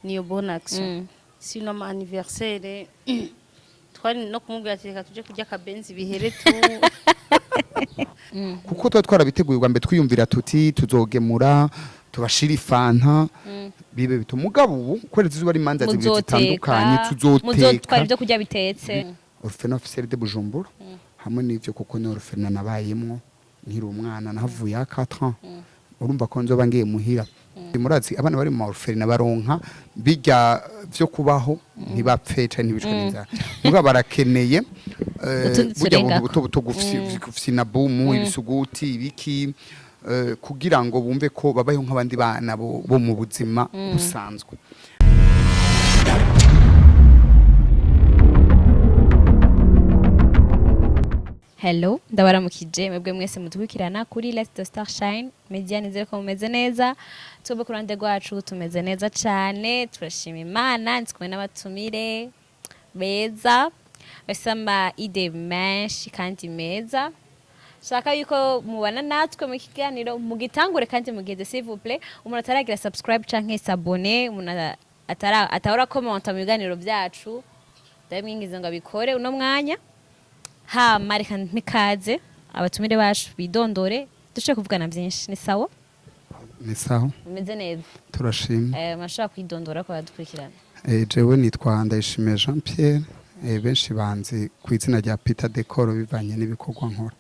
Niyo bonne action. Sinon ama anniversaire twari no kumubwira ati reka tuje kurya akabenzi bihere tu. Kuko tuba twarabiteguye ubwa mbere, twiyumvira tuti tuzogemura, tubashira ifanta, bibe bito. Mugabo ubu kubera zizoba ari imanza zibiri zitandukanye, muzoteka, muzotwara tuzoteka. Ibyo kurya bitetse. Orphelinat officiel de Bujumbura hamwe n'ivyo, kuko ni orphelinat nabayemwo nkiri umwana, nahavuye à 4 ans. Urumva ko nzoba ngiye muhira. Murazi abana bari mu ma orphelinat baronka bijya vyo kubaho, ntibapfe canke ntibicwe n'inzara, mugabo barakeneye utundi burya buntu turengako. buto buto, gufyina bumu, ibisuguti, ibiki, kugira ngo bumve ko babayeho nk'abandi bana bo mu buzima busanzwe. Hello, ndabaramukije mwebwe mwese mudukurikirana kuri Let the Star Shine Media. Nizere ko mumeze neza. Twebwe ku ruhande rwacu tumeze neza cyane, turashima Imana. Ndi kumwe n'abatumire beza bafise ama idées menshi kandi meza. Shaka yuko mubana natwe mu kiganiro mugitangure kandi mugeze, s'il vous plaît. Umuntu ataragira subscribe canke s'abonner, umuntu atara atahora commenta mu biganiro byacu, ndabimwingiza ngo abikore uno mwanya. Hama reka mpikaze abatumire bacu bidondore, dushobore kuvugana byinshi. Ni sawa? Ni sawa. Mumeze neza? Turashima. Murashobora kwidondora ko badukurikirana. Jewe nitwa Ndayishimiye Jean Pierre, benshi banzi ku izina rya Peter Decor bivanye n'ibikorwa nkora.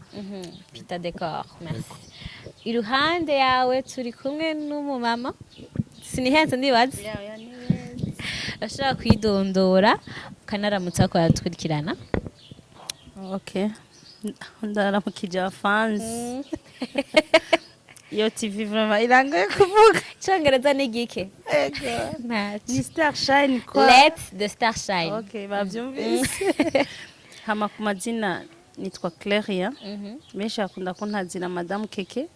Peter Decor, merci. Iruhande yawe turi kumwe n'umumama, sinihenze ndibaza, ashobora kwidondora ukanaramutsa ko badukurikirana. Okay, ndaramukije abafanzi. Iyo TV vraiment irangoye kuvuga. Icyongereza ni gike. Ntacyo. Ni Star Shine kwa Let the Star Shine. Okay, bavyumvise. Hama ku mazina nitwa Claria, benshi bakunda kuntazira Madamu Keke,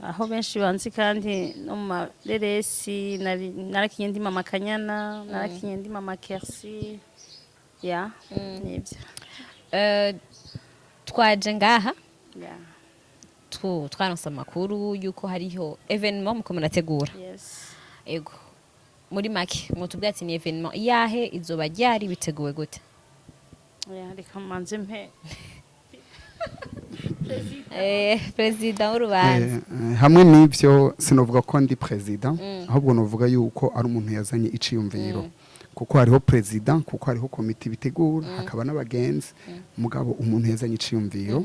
aho benshi banzi kandi no mu mareresi narakinye ndi mama Kanyana, narakinye ndi mama Kersi, ya nibyo. Twaje ngaha ya twaronse amakuru yuko hariho événement muko murategura. Yes. Ego, muri make mutubwira ati ni événement iyahe, izoba ryari, biteguwe gute? Ya, reka manze mpe Perezida w'urubanza. Hamwe n'ivyo sinovuga ko ndi president, ahubwo novuga yuko ari umuntu yazanye iciyumviro, kuko hariho president, kuko hariho komite bitegura, hakaba n'abagenzi. Mugabo umuntu yazanye iciyumviro,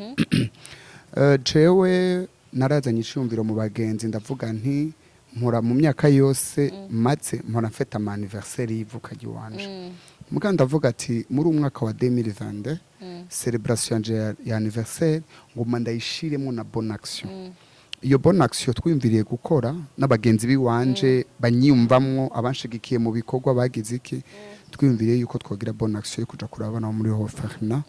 jewe narazanye iciyumviro mu bagenzi, ndavuga nti mpora mu myaka yose maze mpora mfeta ama anniversaire y'ivuka ry'iwanje. Mugabo ndavuga ati muri uyu mwaka wa 2022, celebration yanje ya anniversaire nguma ndayishiremo na bonne action. Iyo bonne action twiyumviriye gukora n'abagenzi biwanje banyiyumvamwo, abanshigikiye mu bikorwa bagize iki, twiyumviriye yuko twogira bonne action yo kuja kuraba abana bo muri orphelinat,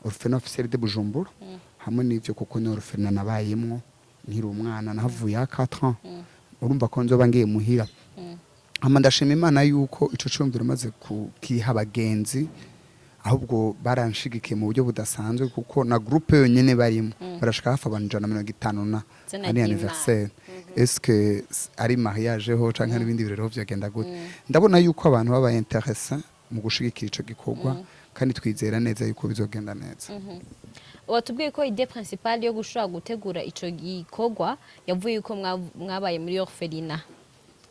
orphelinat officiel de Bujumbura hamwe n'ivyo, kuko ni orphelinat nabayemwo nkiri umwana, nahavuye à 4 ans. Urumva ko nzoba ngiye muhira. Hama ndashima Imana yuko ico ciyumviro maze kukiha abagenzi, ahubwo baranshigikiye mu buryo budasanzwe, kuko na groupe yonyene barimo barashika hafi abantu 150 na Izina ari ry'Imana. anniversaire. Est-ce que ari mariage ho canke ari ibindi birori ho vyogenda gute? Ndabona yuko abantu babaye intéressé mu gushigikira ico gikorwa, kandi twizera neza yuko bizogenda neza. Watubwiye ko idée principale yo gushobora gutegura ico gikorwa yavuye yuko mwabaye muri orphelinat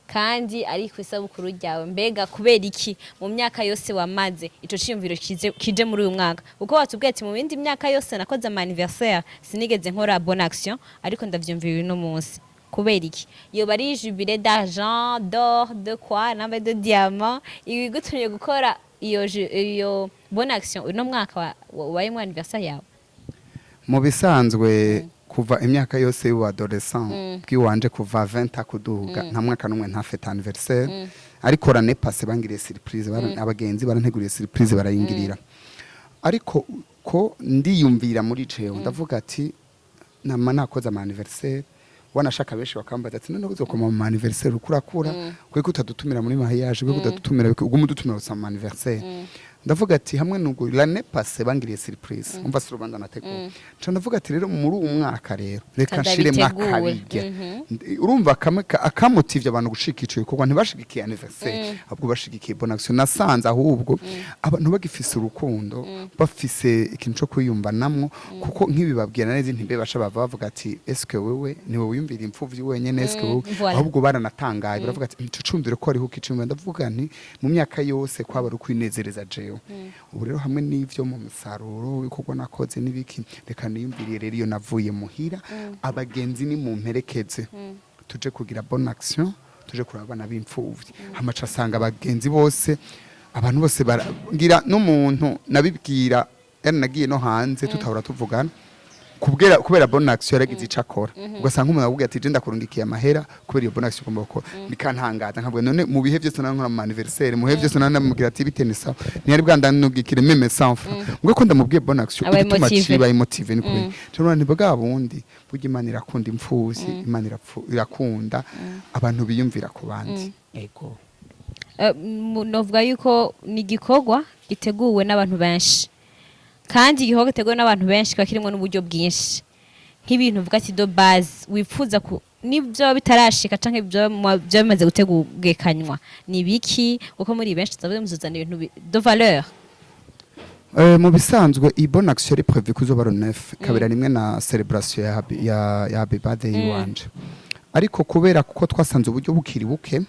kandi ari ku isabukuru ryawe. Mbega kubera iki mu myaka yose wamaze ico ciyumviro kije muri uyu mwaka? Kuko watubwiye ati mu bindi myaka yose nakoze ama anniversaire sinigeze nkora bonne action, ariko ndavyumvira uno munsi. Kubera iki? Yoba ari jubilé d'argent, d'or, de quoi, nambe de diamant ibigutumye gukora iyo bonne action uno mwaka wabayemwo anniversaire yawe? Mu bisanzwe kuva imyaka yose y'ubu adolescent bw'iwanje, kuva 20 kuduga, nta mwaka n'umwe ntafete anniversaire. Ariko l'année passée bangiriye surprise, abagenzi baranteguriye surprise barayingirira. Ariko ko ndiyumvira muri jewe, ndavuga ati nama nakoze ama anniversaire, wanashaka benshi bakambaza ati none uzokoma mu anniversaire ukurakura, kuko utadutumira muri mariage, kuko utadutumira, uguma udutumira gusa mu anniversaire. Ndavuga ati hamwe nubwo l'année passée bangiriye surprise, umva, si urubanza nateguye. Nca ndavuga ati rero muri uwu mwaka rero reka Kandi nshiremwo abitegure. akabirya. Urumva kamwe akamotivye abantu gushika ico gikorwa, ntibashigikiye anniversaire, ahubwo bashigikiye bonne action. Nasanze ahubwo abantu bagifise urukundo, bafise ikintu co kwiyumvanamwo, kuko nk'ibibabwira neza ntibebasha bava bavuga ati: "Eske wewe niwe wiyumvira imfuvyi wenyene? Eske wewe?" Voilà. Ahubwo baranatangaye, baravuga ati: "Ico cumviro ko ariho ukicumvira." Ndavuga nti mu myaka yose kwaba ari ukwinezereza jewe. Ubu rero hamwe n'ivyo mu musaruro w'ibikorwa nakoze n'ibiki, reka niyumviriye rero iyo navuye muhira, abagenzi ni mumperekeze tuje kugira bonne action, tuje kuraba abana b'imfuvyi. Hamaca asanga abagenzi bose, abantu bose ngira n'umuntu nabibwira, yani nagiye no hanze tutahora tuvugana, kubera bonne action yaragize ico akora, ugasanga nk'umuntu akubwira ati: "Je ndakurungikiye amahera kubera iyo bonne action ugomba gukora." Bikantangaza, nkavuga: "None mu bihe byose nankora mu anniversaire, mu bihe byose nanamubwira ati bite, ni sawa, ntiyari bwandanugikire même 100 francs, ngo ko ndamubwiye bonne action." Abaye Igituma motivé. cibaye motivé ni kubera rero ni bwa bundi burya Imana irakunda imfuvyi, Imana irakunda abantu biyumvira ku bandi. Ego. Novuga yuko ni igikorwa giteguwe n'abantu benshi, kandi igikorwa giteguwe n'abantu benshi kiba kirimo n'uburyo bwinshi, nk'ibintu uvuga ati de base wifuza ku nibyo bitarashika canke ibyo byoba bimaze gutegekanywa ni biki, kuko muri benshi tuzavuze muzuzana ibintu de valeur. Mu bisanzwe iyi bonne action yari prévu kuzoba le 9, kabira rimwe na celebration ya happy birthday iwanje, ariko kubera kuko twasanze uburyo bukiri buke,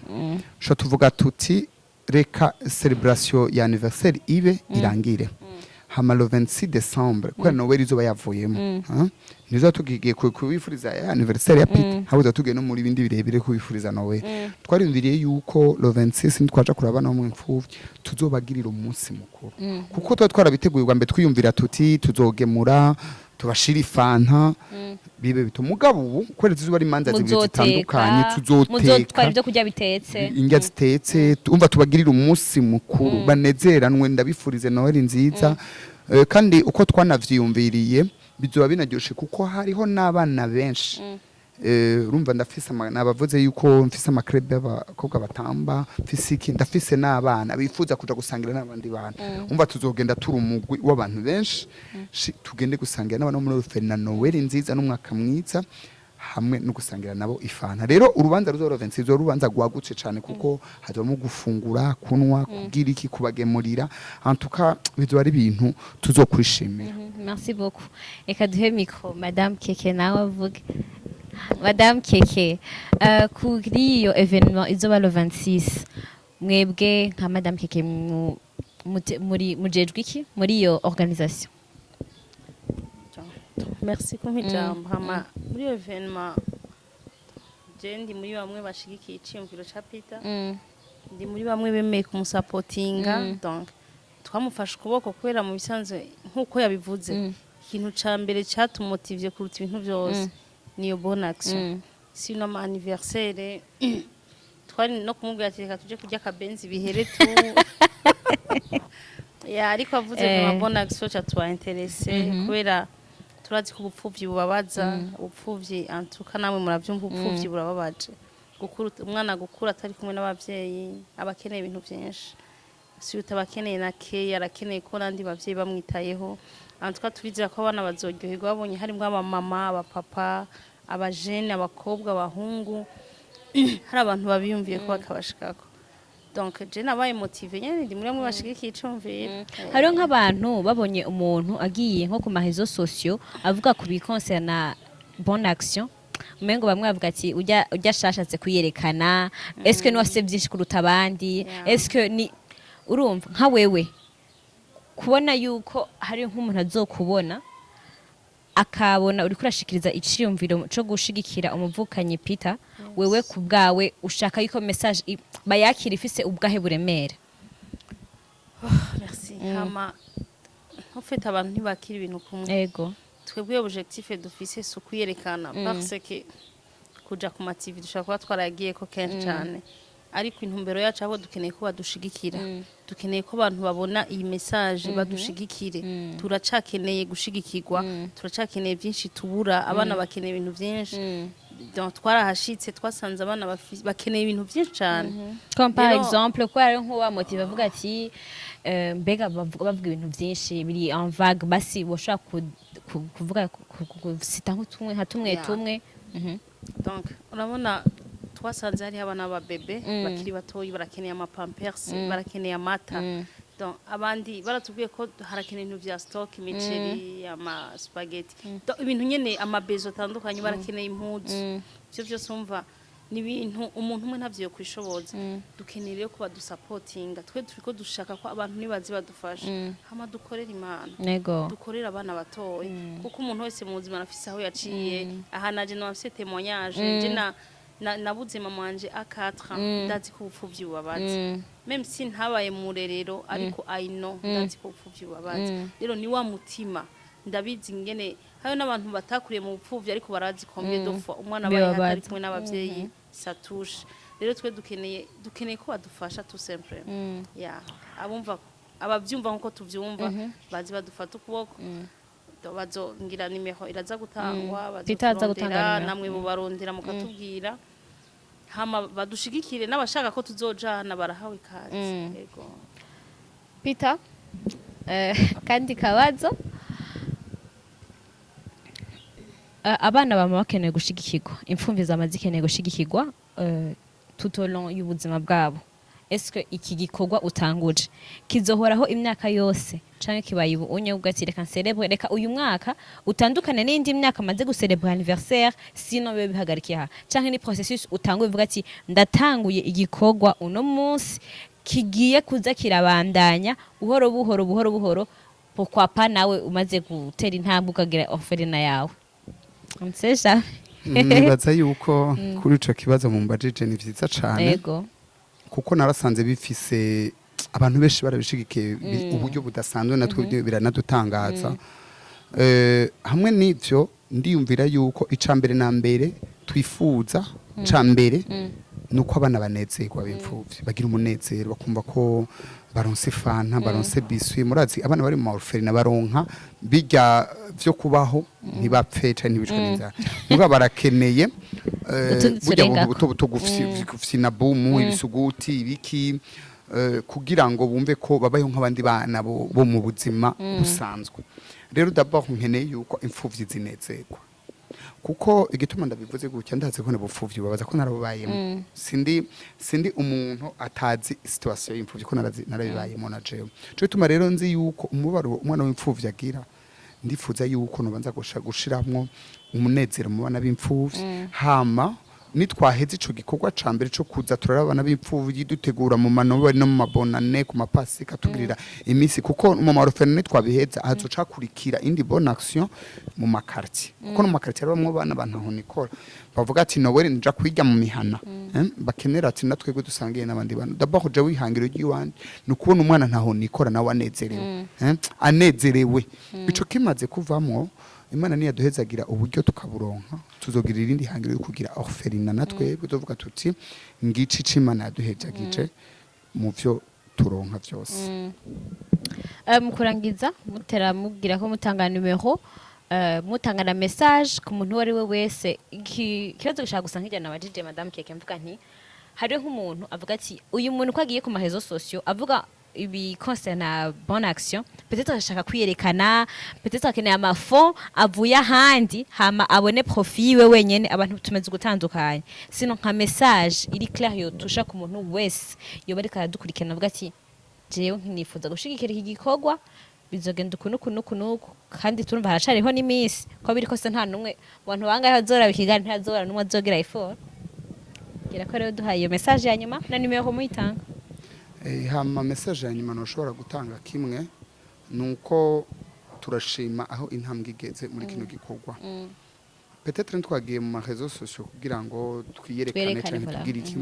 sho tuvuga tuti reka celebration ya anniversaire ibe irangire, hama le 26 décembre, kubera Noël izoba yavuyemo, ha? Nizo tugiye kubifuriza ya anniversaire ya Peter, ahubwo tugiye no muri bindi birebire kubifuriza Noël. Twariyumviriye yuko le 26 nitwaja kuraba no mu imfuvyi tuzobagirira umunsi mukuru, kuko tuba twarabiteguye ubwa mbere, twiyumvira tuti tuzogemura, tubashira ifanta, bibe bito. Mugabo ubu kubera zizoba ari imanza zibiri zitandukanye, muzotwara tuzoteka ibyo kurya bitetse, indya zitetse, umva, tubagirira umunsi mukuru, banezeranwe, ndabifurize Noël nziza. Kandi uko twanavyiyumviriye bizoba binaryoshe, kuko hariho n'abana benshi. Urumva ndafise nabavuze yuko mfise ama club y'abakobwa batamba, mfise iki, ndafise n'abana bifuza kuja gusangira n'abandi bana. Umva, tuzogenda turi umugwi w'abantu benshi, tugende gusangira n'abana bo muri orphelinat Noël nziza n'umwaka mwiza, hamwe no gusangira nabo ifanta. Rero urubanza ruzoro 26 ruzoba urubanza rwagutse cane, kuko hazobamo gufungura, kunwa, kugira iki, kubagemurira. En tout cas bizoba ari ibintu tuzokwishimira. Merci beaucoup. Reka duhe micro Madame Keke nawe avuge. Madame Keke, kuri iyo événement izoba le 26, mwebwe nka Madame Keke muri mujejwe iki muri iyo organisation? Merci kumpa ijambo. Hama muri iyo événement, je ndi muri bamwe bashigikiye iciyumviro ca Peter, ndi muri bamwe bemeye kumusapotinga. Donc twamufashe ukuboko, kubera mu bisanzwe nk'uko yabivuze, ikintu ca mbere catumotivye kuruta ibintu byose niyo bonne action. Sinon ama anniversaire twari no kumubwira ati reka tuje kurya akabenzi bihere tu ya, ariko avuze ngo bonne action ca tuba intéressé, kubera turazi ko ubupfuvyi bubabaza. Ubupfuvyi, antuka namwe muravyumva, ubupfuvyi burababaje. Gukura, umwana gukura atari kumwe n'abavyeyi, aba akeneye ibintu vyinshi, si abakeneye na keya, arakeneye ko n'andi bavyeyi bamwitayeho. Antuka turizera ko abana bazoryoherwa babonye harimwo abamama, abapapa, abajene, abakobwa, abahungu, hari abantu babiyumviye ko bakabashikako. Donc je nabaye motivé nyene, ndi muri bamwe bashigikiye icumviro. Hariho nk'abantu babonye umuntu agiye nko ku ma réseaux sociaux avuga ku biconcerne bonne action, umengo bamwe bavuga ati ujya ujya ashashatse kuyerekana, eske ni wase byinshi kuruta abandi? Eske ni urumva nka wewe kubona yuko hari nk'umuntu azokubona akabona uriko urashikiriza iciyumviro co gushigikira umuvukanyi Peter, wewe ku bwawe ushaka yuko message bayakira ifise ubwahe buremere? Merci. Hama en fait abantu ntibakira ibintu kumwe. Twebwe objectif dufise si ukwiyerekana, parce que kuja ku ma TV dushobora kuba twaragiye ko kenshi cyane, ariko intumbero yacu abo dukeneye ko badushigikira, dukeneye ko abantu babona iyi message badushigikire. Turacakeneye gushigikirwa, turacakeneye byinshi tubura, abana bakeneye ibintu byinshi. Donc twarahashitse, twasanze abana bakeneye ibintu byinshi cyane. Comme par exemple, ko hariho nk'uwa motive avuga ati mbega bavuga ibintu byinshi biri en vague, basi woshobora kuvuga citer nk'utumwe nka tumwe tumwe. Donc urabona, twasanze hariho abana b'ababebe bakiri batoyi, barakeneye amapampers, barakeneye amata. Donc abandi baratubwiye ko harakeneye ibintu vya stock, imiceri, ama spaghetti, donc ibintu nyene, amabezo atandukanye, barakeneye impuzu. Ivyo byose umva ni ibintu umuntu umwe ntavyo kwishoboza. Dukeneye rero ko badusapotinga. Twe turiko dushaka ko abantu nibazi badufasha, hama dukorere Imana, dukorera abana batoya, kuko umuntu wese mu buzima arafise aho yaciye. Aha naje nafise témoignage, je na nabuze mama wanje à 4 ans, ndazi ko ubupfuvyi bubabaza. Même si ntabaye mu rerero, ariko I know, ndazi ko ubupfuvyi bubabaza. Rero ni wa mutima, ndabizi ingene hariho n'abantu batakuriye mu bupfuvyi, ariko barazi combien de fois umwana abaye Bibabaza. atari kumwe n'abavyeyi, ça touche. Rero twe dukeneye ko badufasha, tout simplement. Ya, abumva, abavyumva nkuko tuvyumva, bazi badufata ukuboko. Bazongira nimero iraza gutangwa. Peter aza gutanga bazoturondera. nimero. Namwe mubarondera mukatubwira, hama badushigikire. N'abashaka ko tuzojana barahawe ikaze. Yego. Peter, kandi kabazo. Abana bama bakeneye gushigikirwa, imfumvi zama zikeneye gushigikirwa tout au long y'ubuzima bwabo. Est-ce que iki gikorwa utanguje kizohoraho imyaka yose, canke kibaye ubu unye uvuga ati reka ncélèbre, reka uyu mwaka utandukane n'indi myaka maze gucélébrer anniversaire, sinon bibe bihagarikiye aha, canke ni processus utanguye uvuga ati ndatanguye igikorwa uno munsi kigiye kuza kirabandanya buhoro buhoro buhoro buhoro, pourquoi pas nawe umaze gutera intambwe ukagira orphelinat yawe? On ne sait jamais. Nibaza yuko kuri ico kibazo mumbajije ni vyiza cane, kuko narasanze bifise abantu benshi barabishigikiye uburyo budasanzwe, natwe ibyo biranadutangaza. Hamwe n'ivyo, ndiyumvira yuko ica mbere na mbere twifuza, ca mbere nuko abana banezerwa b'imfuvyi bagira umunezero, bakumva ko baronse fanta, baronse biscuit. Murazi abana bari mu ma orphelinat baronka bijya vyo kubaho, ntibapfe canke ntibicwe n'inzara, mugabo barakeneye Utundi burya buntu turengako. buto buto, gufyina bumu, ibisuguti, ibiki, kugira ngo bumve ko babayeho nk'abandi bana bo mu buzima busanzwe. Rero d'abord nkeneye yuko imfuvyi zinezerwa, kuko igituma ndabivuze gutya, ndazi ko nabupfuvyi babaza ko narabubayemo. Sindi umuntu atazi situation y'imfuvyi, ko narabibayemo na jewe. Cyo gituma rero nzi yuko umubaro umwana w'imfuvyi agira. Ndifuza yuko nobanza gushiramwo umunezero mu bana b'imfuvyi, hama nitwaheza ico gikorwa ca mbere co kuza turaraba abana b'imfuvyi, dutegura mu manoweli no mu mabonane, ku mapasika, tugirira iminsi, kuko mu ma orphelinat nitwabiheza hazoca hakurikira indi bonne action mu ma quartier, kuko no mu ma quartier habamwo abana bantaho nikora, bavuga ati Noël nja kwiga mu mihana, bakenera ati natwebwe dusangiye n'abandi bantu. D'abord je wihangira ry'iwanje ni ukubona umwana ntaho nikora nawe anezerewe, anezerewe. Ico kimaze kuvamwo, Imana niyaduhezagira uburyo tukaburonka, tuzogira irindi hangiro yo kugira orphelinat natwe, tuvuga tuti ngici c'Imana yaduhezagije mu vyo turonka vyose. Mu kurangiza, mutera mubwira ko mutanga numero, mutanga na message ku muntu uwo ari we wese. Ikibazo gishaka gusa nk'ijya nabajije Madame Keke, mvuga nti hariho nk'umuntu avuga ati uyu muntu ko agiye ku ma réseaux sociaux avuga ibi concerne bonne action, peut-être ashaka kwiyerekana, peut-être akeneye ama fonds avuye ahandi, hama abone profit yiwe wenyene. Abantu tumeze gutandukanye. Sino nka message iri clair yotusha ku muntu wese yoba ariko aradukurikirana, avuga ati jewe nifuza gushigikira iki gikorwa, bizogenda uku nuku nuku nuku, kandi turumva haracariho n'iminsi, ko biri kose nta numwe mu bantu bangahe bazoraba ikiganiro, ntazobora n'umwe azogira effort. Gira ko rero duhaye iyo message ya nyuma na nimero muyitanga. Hama message ya nyuma noshobora gutanga kimwe, nuko turashima aho intambwe igeze muri kino gikorwa. Peut-être ntitwagiye mu ma réseaux sociaux kugira ngo twiyerekane Twerekane, canke voilà. tugire iki.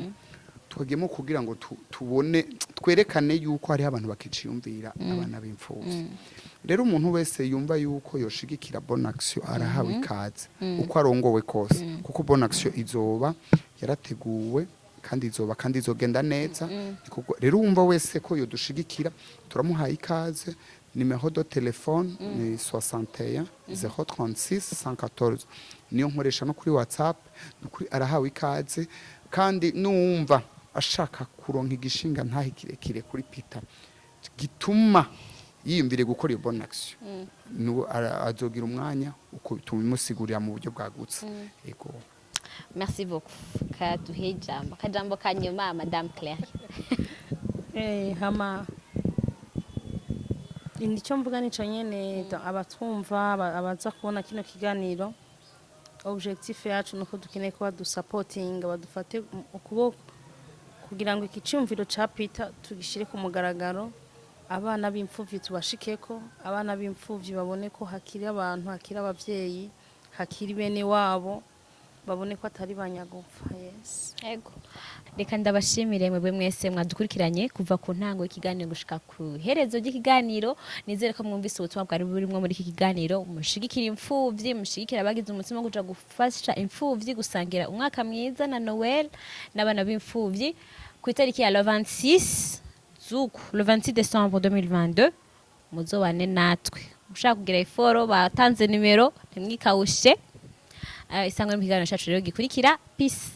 Twagiyemo kugira ngo tubone, twerekane yuko hariho abantu bakiciyumvira abana b'imfuvyi. Rero umuntu wese yumva yuko yoshigikira bonne action arahawe ikaze, uko arongowe kose, kuko bonne action izoba yarateguwe kandi izoba kandi izogenda neza. Kuko rero wumva wese ko yodushigikira, turamuhaye ikaze. Numéro de téléphone ni 61 036 114, niyo nkoresha no kuri WhatsApp. Nukuri arahawe ikaze, kandi numva ashaka kuronka igishinga ntahe kirekire kuri Peter gituma yiyumvire gukora iyo bonne action, nuwo azogira umwanya uko tumusigurira mu buryo bwagutse. Ego. Merci beaucoup. Kaduhe ijambo, akajambo ka nyuma, Madame Claire. Hama icyo mvuga nico nyene, abatwumva, abaza kubona kino kiganiro, objectif yacu nuko dukeneye kuba dusapotinga, badufate ukuboko kugira ngo iki cyumviro ca Peter tugishire ku mugaragaro, abana b'imfuvyi tubashikeko, abana b'imfuvyi babone ko hakiri abantu, hakiri abavyeyi, hakiri bene wabo, babone ko atari banyagupfa. Yes. Ego. Reka ndabashimire mwebwe mwese mwadukurikiranye kuva ku ntango y'ikiganiro gushika ku iherezo ry'ikiganiro. Nizere ko mwumvise ubutumwa bwari burimwo muri iki kiganiro. Mushigikira imfuvyi, mushigikira abagize umutima wo kuja gufasha imfuvyi gusangira umwaka mwiza na Noel n'abana b'imfuvyi ku itariki ya le 26 zuku, le 26 décembre 2022. Muzobane natwe. Ushaka kugira iforo, batanze nimero, ntimwikawushe. Isangwe mu kiganiro cyacu rero gikurikira. Peace.